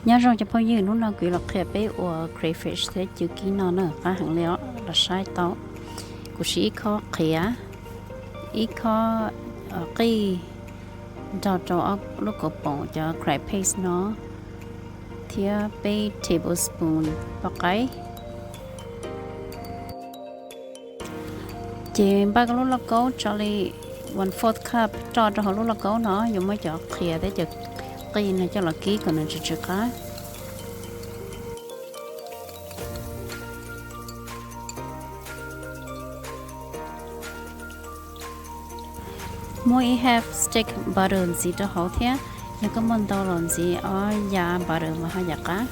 Nyob zoo cov phooj ywg, hnub no kuv yuav los qhia peb ua crayfish thiab cw kib no na, qab heev li os, los saib tau. Kuv siv ib khob qhiav, ib khob qij, nrog rau ob lub kaus poom cov crayon paste no, thiab peb tablespoon pov qaib. Ces npaj koj lub lauj kaub tso li one fourth cup roj rau hauv lub lauj kaub no, yuav muab cov qhiav thiab cov qij no coj los kib kom nws tsw tsw qab. Muab ib half stick butter ntxiv rau hauv thiab, yog koj muaj ntau los ntxiv ob yav butter mas ho yam qab.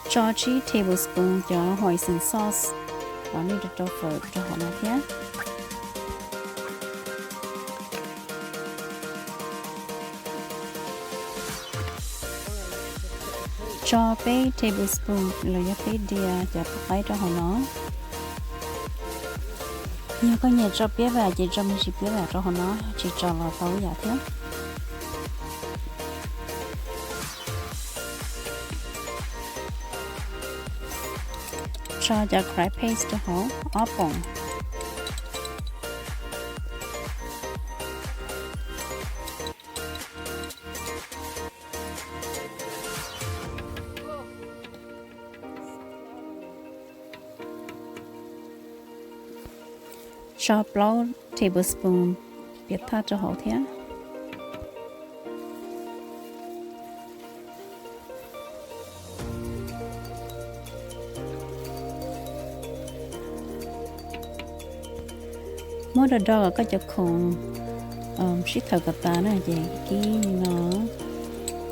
Tso tsib tablespoon cov hoisin sauce los nej rau rau fawm rau hauv no thiab. Tso peb tablespoon los yog peb diav cov pov qaib rau hauv no. Yog koj nyiam tso piab vam ces tso me ntsis piab vam rau hauv no, tsis tso los tau ib yam thiab. Tso cov crayon paste rau hauv ob poom. Tso plaub tablespoon piam thaj rau hauv thiab. Muab do do kom koj cov khoom sib thawm kom tas na, ces kib li no,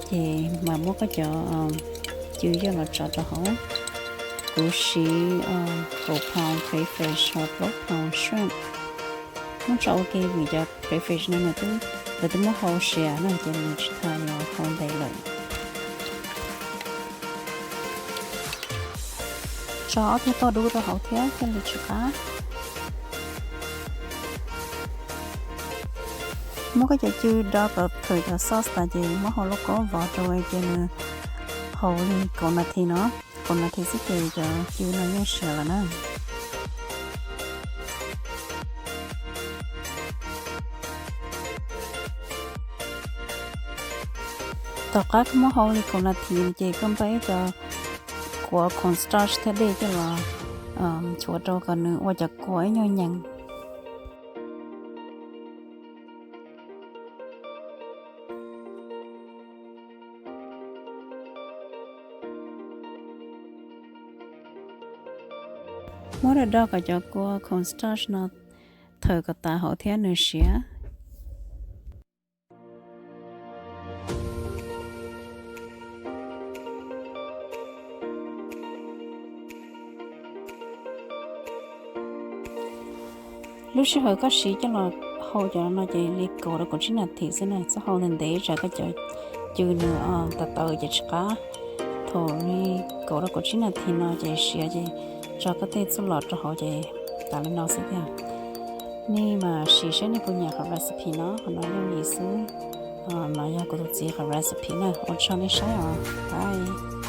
ces mam muab koj cov cw coj los tso rau hauv. Kuv siv kaum pound crayfish ho plaub pound shrimp. Muab tso ua ke vim cov crayfish no nws twb, lawv twb muab hau siav na, ces nws tsis tas yuav hau ntev lawm. Tso ob tug toj dub rau hauv thiab thiaj li tsw qab. Muab koj cov cw do kom thawm cov sauce tas ces muab hau lauj kaub vov rau ces nws haus li kaum nas this no. Kaum nas this xwb ces cov cw no yeej siav lawm na. Tom qab koj muab hau li kaum nas this ces koj npaj ib co kua cornstarch thiab dej coj los nchuav rau kom nws ua cov kua ib nyuag nyees. Muab do do kom cov kua cornstarch no thawm kom tas hauv thiab nws siav. Lub sij hawm koj siv coj los hau cov no ces li kaum rau kaum tsib nas this xwb na, txhob hau ntev ntev tsam koj cov cw nws tawv tawv ces tsis qab. Thaum li kaum rau kaum tsib nas this no ces siav ces tso koj tej txuj lom rau hauv ces tas li no xwb tiag. Nej mam sim saib nej puas nyiam qhov recipe no, qhov no yooj yim xwb. No yog kuv tus txiv qhov recipe na, ua tsaug nej saib os, bye.